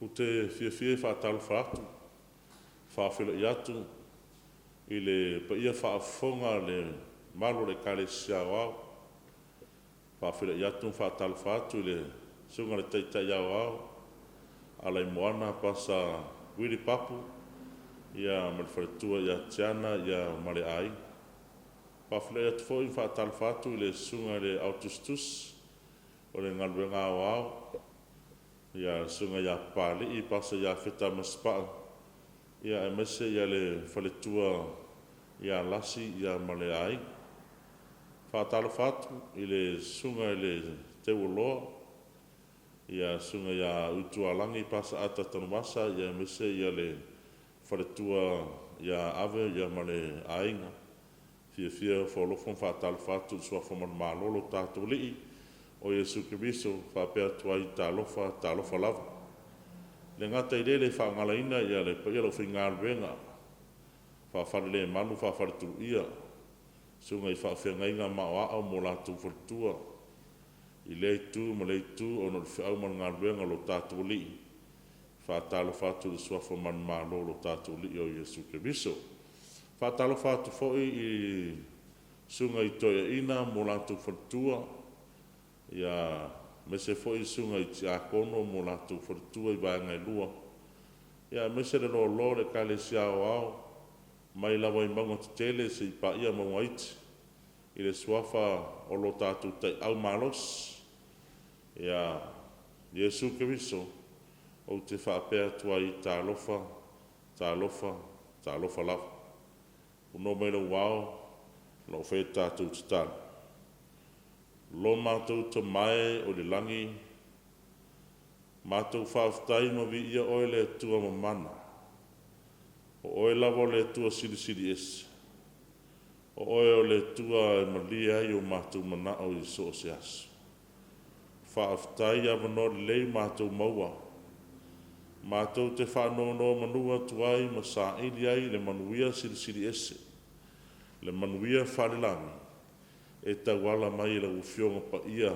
Ou te fiafia e faatalofa atu, faafeiloai atu i le paia faafofoga o le mamalu o le Ekalesia Aoao. E faafeiloai atu ma faatalofa atu i le Susuga i le Taitai Aoao Alaimoana Pasa Willie Papu ma le faletua ia Tiana ma le aiga. E faafeiloai atu foi ma faatalofa atu i le Susuga i le Au Tusitusi o le Galuega Aoao, le Susuga ia Papalii Pasa Iafeta Masepau, aemaise le faletua ia Lasi ma le aiga. E faatalofa atu i le Susuga i le Teualoa, le Susuga ia Utualagi Pasa Ata Tanuvasa aemaise le faletua ia Ave ma le aiga. E fiafia e ofo alofa ma faatalofa atu i le Suafa manumalo o lo tatou Alii o Iesu Keriso e faapea atu ai, Talofa, talofa lava. E le gata i lea e le faagaloina le paia o le aufaigaluega faafalelemalu ma faafaletuluia, susuga i faafeagaiga ma maoao ma o latou faletua i lea itu ma lea itu ona o le feau ma le galuega a lo tatou Alii. E faatalofa atu i le Suafa manumalo o lo tatou Alii o Iesu Keriso. E faatalofa atu foi i susuga i toeaiina ma o latou faletua, aemaise foi susuga i tiakono ma o latou faletua i vaega e lua, aemaise le loaloa o le Ekalesia Aoao mai lava i mauga tetele seia paia mauga iti, i le Suafa o lo tatou Taiau malosi ia Iesu Keriso. Ou te faapea atu ai, talofa, talofa, talofa lava. Puna mai lou ao a o faia le tatou tatalo. Lo matou Tama e oi le lagi, matou faafetai ma viia Oe le Atua Mamana, o Oe lava o le Atua Silisili Ese, o Oe o le Atua e malie ai o matou manao i so o se aso. Faafetai i avanoa lelei ua matou maua, matou te faanonomanu atu ai ma saili ai le manuia silisili ese, le manuia faalelagi e tauala mai i lau Afioga Paia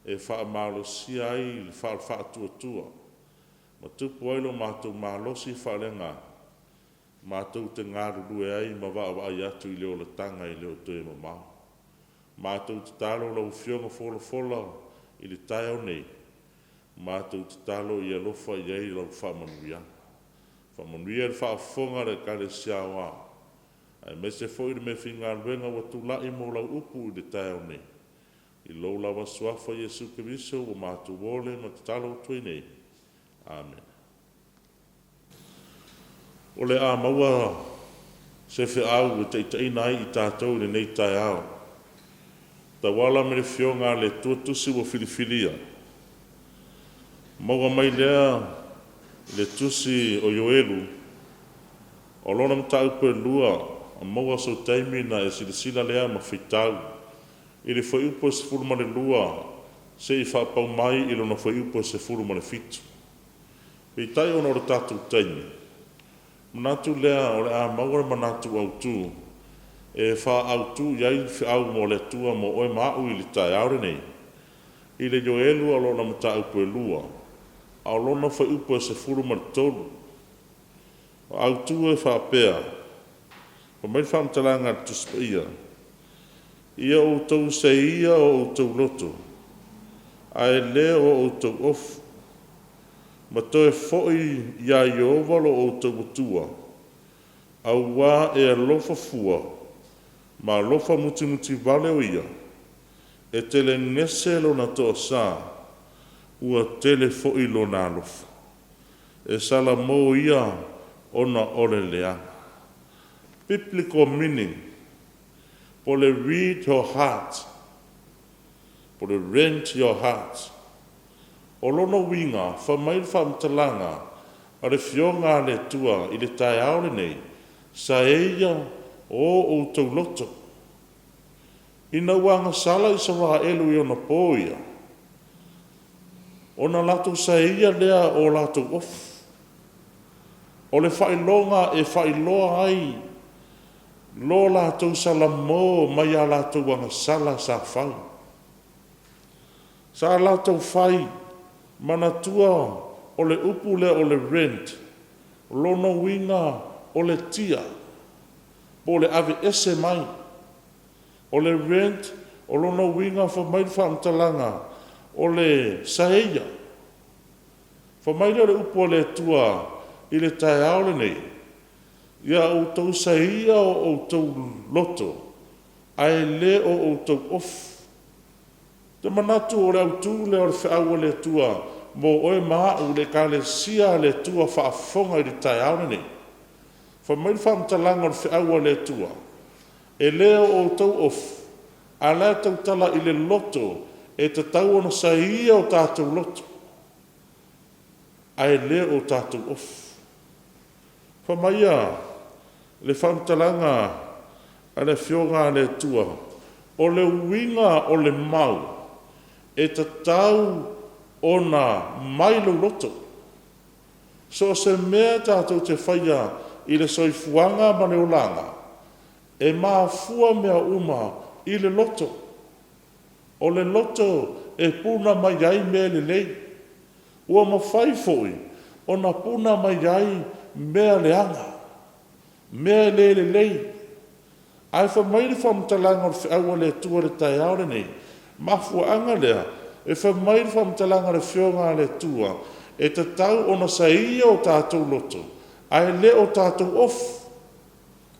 e faamalosia ai le faatuatua ma tupu ai lo matou malosi faaleagaga matou te galulue ai ma vaavaai atu i le olataga e le o toe mamao. Matou tatalo lau Afioga folafola i le taeao nei, matou tatalo ia alofa i ai lau faamanuiaga. Faamanuia le faafofoga a le Ekalesia Aoao aemaise foi le meafaigaluega ua tulai mo lau upu i le taeao nei. I lou lava Suafa Iesu Keriso ua matou ole ma tatalo atu ai nei. Amene. O le a maua se feau e taitaiina ai i tatou i lenei taeao, e tauala mai i le Afioga a le Atua tusi ua filifilia, maua mai lea i le tusi o Ioelu, o lona mataupu e 2, maua sou taimi ona e silasila lea ma faitau i le fuaiupu e 12 seia faapau mai i lona fuaiupu e 17. Peitai ona o le tatou taimi, manatu lea o le a maua le manatu autu e faaautu i ai le feau mo le Atua mo oe ma au i le taeao lenei, i le Ioelu o lona mataupu e 2, a o lona fuaiupu e 13. O autu e faapea, fai mai le faamatalaga a le Tusi Paia, “Ia outou seia o outou loto, ae le o outou ofu, ma toe foi ia Ieova lo outou Atua, auā e alofa fua ma alofa mutimutivale o Ia, e telegese Lona toasa, ua tele foi Lona alofa, e salamo Ia ona o le leaga.” Biblical meaning, po o le read your heart, po o le rent your heart. O lona uiga, fai mai le faamatalaga a le Afioga a le Atua i le taeao lenei, saeia o outou loto. Ina ua agasala Isaraelu i onapo ia, ona latou saeia lea o latou ofu. O le faailoga e faailoa ai lo latou salamo mai a latou agasala sa fai. Sa latou fai, manatua o le upu lea o le rent, o lona uiga o le tia, po o le aveese mai. O le rent o lona uiga fai mai le faamatalaga, o le saeia. Fai mai lea o le upu a le Atua i le taeao lenei, “Ia outou saia o outou loto, ae le o outou ofu.” Ou te manatu o le autu lea o le feau a le Atua mo oe ma au le Ekalesia a le Atua o faafofoga i le taeao lenei. Fai mai le faamatalaga o le feau a le Atua, e le o outou ofu, a o la e tautala i le loto, e tatau ona saia o tatou loto, ae le o tatou ofu. Fai mai le faamatalaga a le Afioga a le Atua, o le uiga o le mau, e tatau ona mai lou loto. So o se mea tatou te faia i le soifuaga ma le olaga, e mafua mea uma i le loto. O le loto e puna mai ai mea lelei, ua mafai foi ona puna mai ai mea leaga, mea le lelei. Ae fai mai le faamatalaga o le feau a le Atua i le taeao lenei, o le mafuaaga lea e fai mai le faamatalaga a le Afioga a le Atua, e tatau ona saia o tatou loto, ae le o tatou ofu.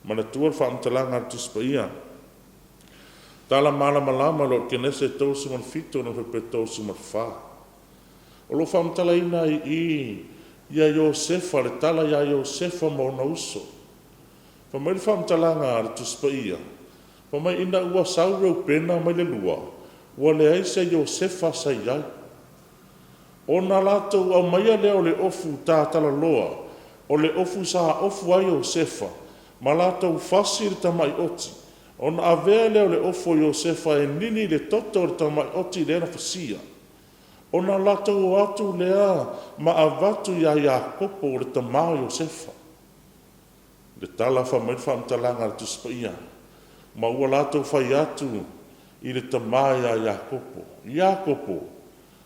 Manatua le faamatalaga a le Tusi Paia, Tala Malamalama i lau Kenese 37 34, o lo o faamatalaina ai i i ia Iosefa, le tala ia Iosefa ma ona uso. Fai mai le faamatalaga a le Tusi Paia, fai mai ina ua sau Reupena ma le lua, ua leai se Iosefa sa i ai. Ona latou aumaia lea o le ofu tatalaloa, o le ofu sa ofu ai Iosefa, ma latou fasi le tamai oti, ona avea lea o le ofu a Iosefa e nini i le toto o le tamai oti lea na fasia. Ona latou o atu lea ma avatu ia Iakopo o le tama o Iosefa. O le tala fai mai le faamatalaga a le Tusi Paia, ma ua latou fai atu i le tama ia Iakopo, “Iakopo,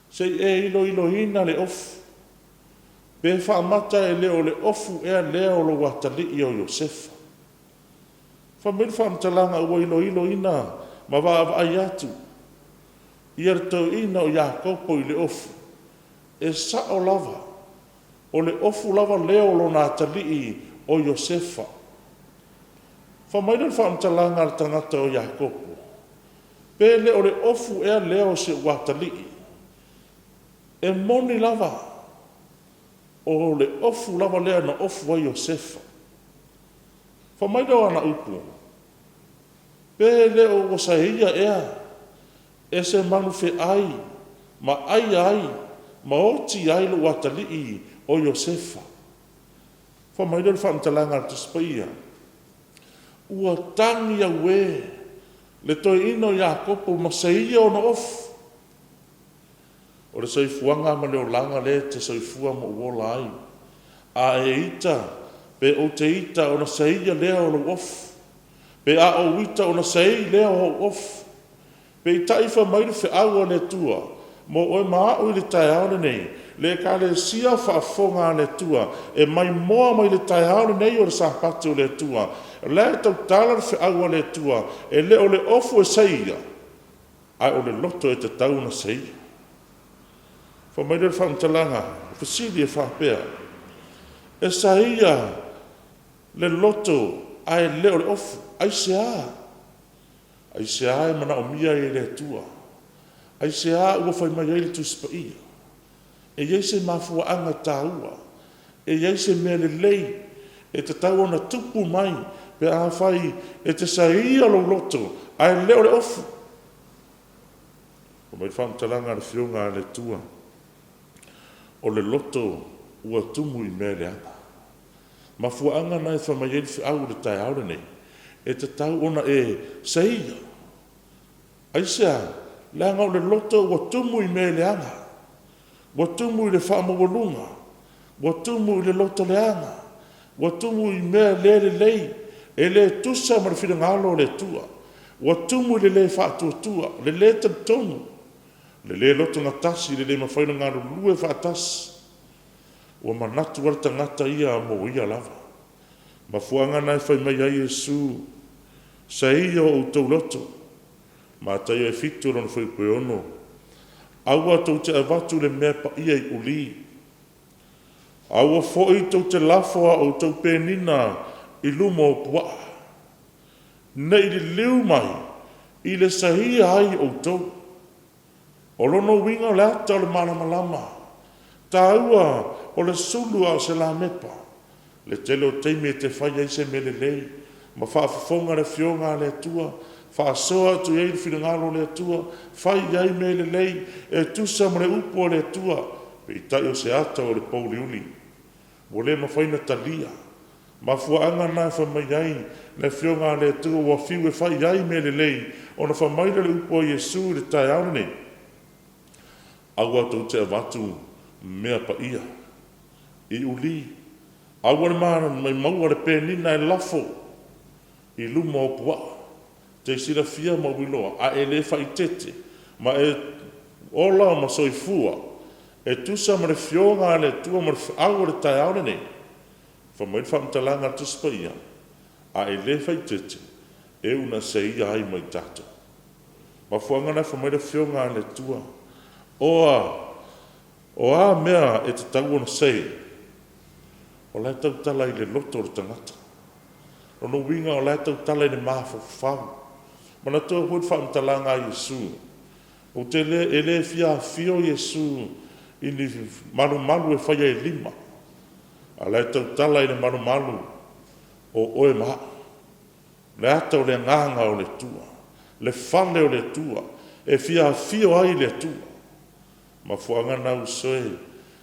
se i e iloiloina le ofu, pe faamata e le o le ofu ea lea o lou atalii o Iosefa?” Fai mai le faamatalaga ua iloiloina ma vaavaai atu ia le toeaina o Iakopo i le ofu, e sao lava, o le ofu lava lea o lona atalii o Iosefa. Fai mai lea o le faamatalaga a le tagata o Iakopo, “Pe le o le ofu ea lea o si ou atalii? E moni lava, o le ofu lava lea na ofu ai Iosefa.” Fai mai lea o ana upu, “Pe le ua saia ea e se manu feai ma aia ai ma oti ai lou atalii o Iosefa?” Fai mai lea o le faamatalaga a le Tusi Paia, ua tagi auē le toeaina o Iakopo ma saia ona ofu. O le soifuaga ma le olaga lea e te soifua ma ou ola ai, a e ita pe ou te ita ona saia lea o lou ofu, pe a ou ita ona sai lea o ou ofu. Peitai fai mai le feau a le Atua mo oe ma au i le taeao lenei, le Ekalesia faafofoga a le Atua e maimoa mai i le taeao lenei o le Sapati o le Atua, o la e tautala le feau a le Atua, e le o le ofu e saia, a o le loto e tatau ona saia. Fai mai lea o le faamatalaga, fesili e faapea, e saia le loto ae le o le ofu. Aisea? Aisea e manaomia ai e le Atua? Aisea ua fai mai ai le Tusi Paia? E i ai se mafuaaga taua, e i ai se mea lelei e tatau ona tupu mai pe afai e te saia lou loto ae le o le ofu. Fai mai le faamatalaga a le Afioga a le Atua, o le loto ua tumu i mea leaga. O le mafuaaga lena e fai mai ai le feau i le taeao lenei, e tatau ona e saia. Aisea? Leaga o le loto ua tumu i mea leaga, ua tumu i le faamaualuga, ua tumu i le loto leaga, ua tumu i mea le lelei, e le tusa ma le finagalo o le Atua, ua tumu i le le faatuatua, le le talitonu, le le lotogatasi, le le mafai ona galulue faatasi. Ua manatu lava le tagata ia mo ia lava. O mafuaaga na e fai mai ai Iesu, seia o outou loto. Mataio e 7 lona fuaiupu e 6. Aua tou te avatu le mea paia i ulī, aua foi tou te lafo a outou penina i luma o puaa, ne i liliu mai i le saia ai outou. O lona uiga o le ata o le malamalama, taua o le sulu a o se lamepa. O le tele o taimi e te fai ai se mea lelei ma faafofoga le Afioga a le Atua, faasoa atu i ai le finagalo o le Atua, fai i ai mea lelei e tusa ma le upu a le Atua, peitai o se ata ua i le pouliuli ua le mafai ona talia. Mafuaaga lena e fai mai ai le Afioga a le Atua, ua fiu e fai i ai mea lelei, ona fai mai lea o le upu a Iesu i le taeao lenei, aua tou te avatu mea paia i ulī, aua le maua le penina e lafo i luma o puaa. E te silafia ma ou iloa, a e le faaeteete ma e ola ma soifua e tusa ma le Afioga a le Atua ma le feau o le taeao lenei, fai mai le faamatalaga a le Tusi Paia, a e le faaeteete, e ui ina seia ai ma i tatou. O le mafuaaga lena fai mai le Afioga a le Atua, o a mea e tatau ona sei? O la e tautala i le loto o le tagata. O lona uiga o la e tautala i le mafaufau. Manatua foi le faamatalaga a Iesu, e le fia afio Iesu i ni malumalu e faia e lima, a o la e tautala i le malumalu o oe ma au, le ata o le Agaga o le Atua, le fale o le Atua, e fia afio ai le Atua. O le mafuaaga lena uso e,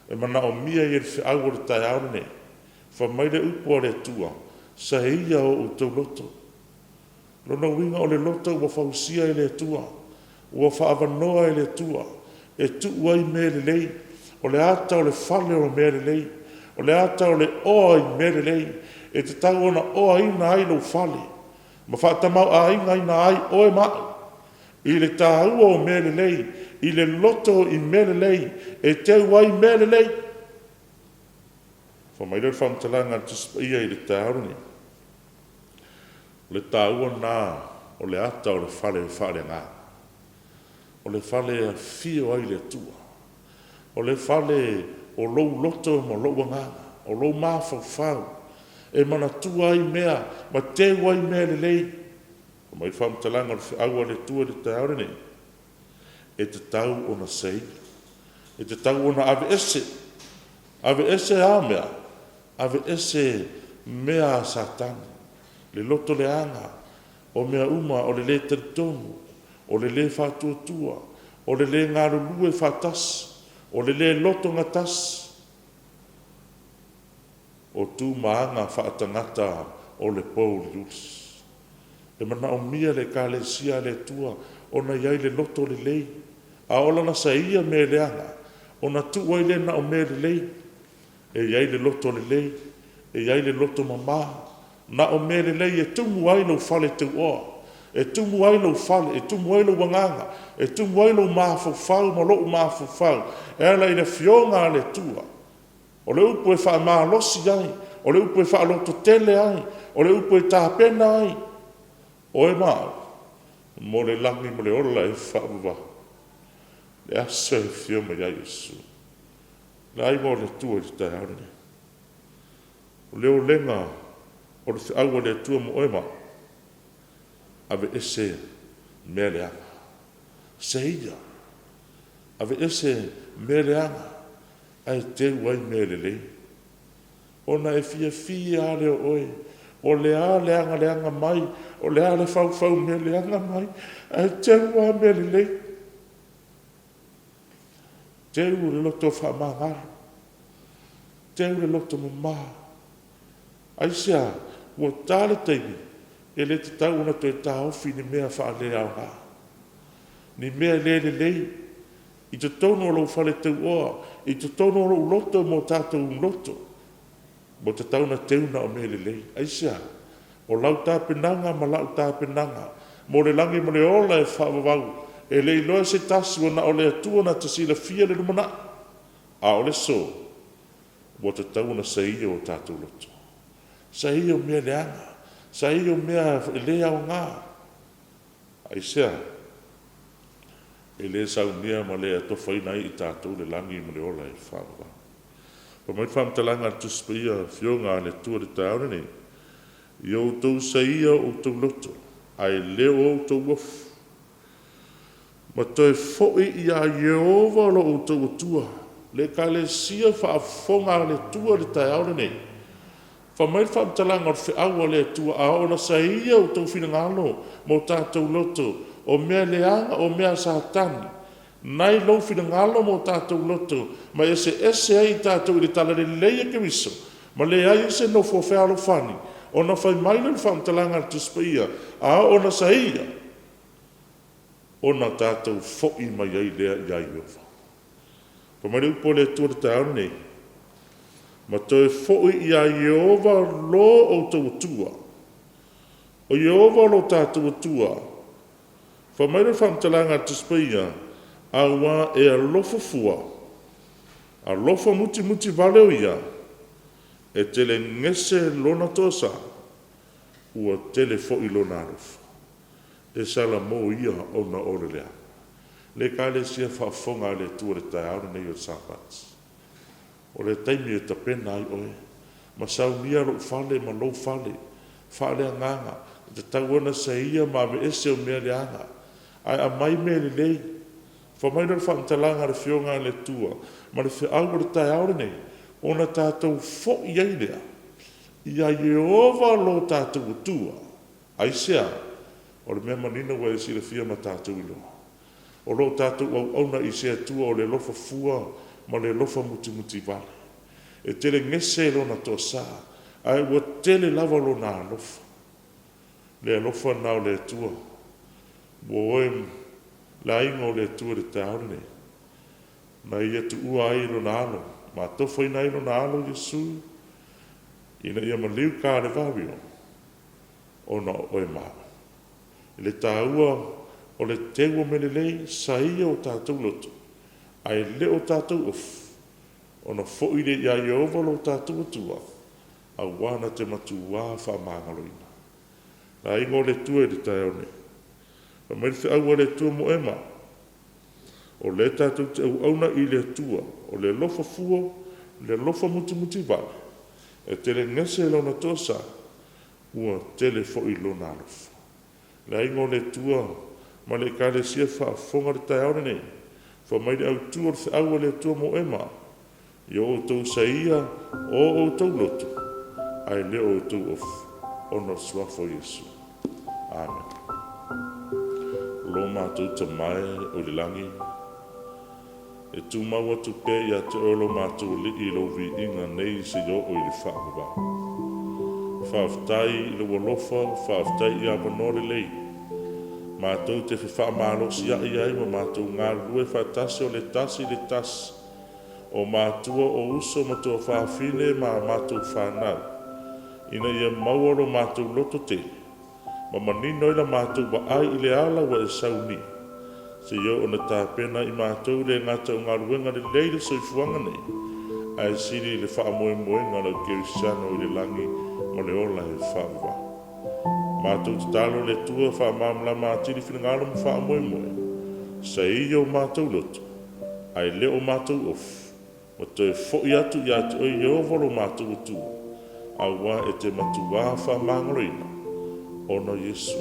e manaomia ai e le feau o le taeao lenei. Fai mai le upu a le Atua, seia o outou loto. O lona uiga o le loto ua fausia e le Atua, ua faaavanoa e le Atua e tuu ai mea lelei. O le ata o le fale o mea lelei, o le ata o le oa i mea lelei, e tatau ona oaina ai lou fale ma faatamaoaigaina ai oe ma au i le taua o mea lelei, i le loto i mea lelei, e teu ai mea lelei. Fai mai lea o le faamatalaga a le Tusi Paia i le taeao lenei, o le taua lena o le ata o le fale faale-Agaga, o le fale e afio ai le Atua, o le fale o lou loto ma lou agaga, o lou mafaufau, e manatua ai mea ma teu ai mea lelei. Fai mai le faamatalaga o le feau a le Atua i le taeao lenei, e tatau ona seia, e tatau ona aveese. Aveese a mea? Aveese mea a Satani, le loto leaga, o mea uma, o le lē talitonu, o le lē faatuatua, o le lē galulue faatasi, o le lē loto gatasi, o tu ma aga faatanagata o le pouliuli. E manaomia e le Ekalesia a le Atua ona i ai le loto lelei. A oo la ina seia mea leaga, ona tuu ai lea na o mea lelei. E i ai le loto lelei, e i ai le loto mama, na o mea lelei e tumu ai lou fale teuoa, e tumu ai lou fale, e tumu ai lou agaga, e tumu ai lou mafaufau ma lou mafaufau e ala i le Afioga a le Atua. O le upu e faamalosi ai, o le upu e faalototele ai, o le upu e tapena ai oe ma au mo le lagi ma le ola e faavavau i le aso e afio mai ai Iesu. Le auga o le Atua i le taeao lenei, o le olega o le feau a le Atua mo oe ma au, aveese mea leaga, seia, aveese mea leaga ae teu ai mea lelei. Ona e fiafia lava lea o oe, o le a le aga leaga mai, o le a le faufau mea leaga mai, ae teu lava mea lelei. Teu le loto faamagalo, teu le loto mama. Aisea? Ua ta le taimi e le tatau ona toe taofi i ni mea faaleaoga, ni mea le lelei i totonu o lou fale teuoa, i totonu o lou loto ma o tatou loto, ua tatau ona teu na o mea lelei. Aisea? O lau tapenaga ma lau tapenaga mo le lagi ma le ola e faavavau, e le iloa e se tasi, ua na o le Atua na te silafia le lumanai. A o le aso, Ua tatau ona saia o tatou loto, saia o mea leaga, saia o mea e le aoga. Aisea? E le saunia ma le atofaina ai i tatou le lagi ma le ola e faavavau. Fai mai le faamatalaga a le Tusi Paia, Afioga a le Atua i le taeao lenei, ia outou saia o outou loto, ae le o outou ofi, ma toe foi ia Ieova lo outou Atua. Le Ekalesia faafofoga a le Atua i le taeao lenei, fai mai le faamatalaga o le feau a le Atua, a oo ina saia outou finagalo ma o tatou loto o mea leaga, o mea a Satani na e i lou finagalo ma o tatou loto ma eseese ai tatou i le talalelei a Keriso ma leai ai se nofo fealofani, ona fai mai lea o le faamatalaga a le Tusi Paia, a oo ina saia, ona tatou foi mai ai lea ia Ieova. Fai mai le upu a le Atua i le taeao lenei, ma toe foi ia Ieova lo outou Atua. O Ieova lo tatou Atua. Fai mai le faamatalaga a le Tusi Paia, aua e alofa fua, alofa mutimuti vale o Ia, e telegese Lona toasa, ua tele foi Lona alofa, e salamo ia ona o le leaga. Le Ekalesia faafofoga a le Atua i le taeao lenei o le Sapati, o le taimi e tapena ai oe ma saunia lou fale ma lou fale faaleagaga. E tatau ona saia ma aveese o mea leaga ae aumai mea lelei. Fai mai lea o le faamatalaga a le Afioga a le Atua ma le feau o le taeao lenei, ona tatou foi ai lea ia Ieova lo tatou Atua. Aisea? O le mea manino ua e silafia ma tatou iloa, o lo o tatou auauna i se Atua o le alofa fua ma le alofa mutimutivale. E telegese Lona toasa, ae ua tele lava Lona alofa. Le alofa lena o le Atua ua oe le aiga o le Atua i le taeao lenei, na Ia tuua ai Lona Alo ma atofaina ai Lona Alo o Iesu ina ia maliu i Kalevavio ona o oe ma au. I le taua o le teu o mea lelei, saia o tatou loto ae le o tatou ofi, ona foi lea ia Ieova lo tatou Atua, aua na te matua faamagaloina. Le aiga o le Atua i le taeao nei, fai mai le feau a le Atua mo oe ma au, o lea tatou te auauna i le Atua o le alofa fua, le alofa mutimutivale, e telegese Lona toasa, ua tele foi Lona alofa. Le aiga o le Atua ma le Ekalesia faafofoga i le taeao lenei, fai mai le autu o le feau a le Atua mo oe ma au, ia outou saia o outou loto, ae le o outou ofi ona o le Suafa o Iesu. Amene. Lo matou Tama e o i le lagi, e tumau atu pea ia te Oe lo matou Alii lou viiga nei seia oo i le faavavau. Faafetai i lou alofa, faafetai i avanoa lelei matou te fefaamalosiai ai ma matou galulue faatasi, o le tasi le tasi, o matua, o uso ma tuafafine ma a matou fanau, ina ia maua lo matou lototele ma manino ai la matou vaai i le ala ua e saunia, seia oo ina tapena i matou e le gata o galuega lelei i le soifuaga nei, ae sili i le faamoemoega o le au kerisiano i le lagi ma le ola e faavavau. Matou tatalo le Atua faamalamalama atili finagalo ma faamoemoe, saia o matou loto, ae le o matou ofi, ma toe foi atu ia te Oe Ieova lo matou Atua, aua e te matuā faamagaloina, ona o Iesu.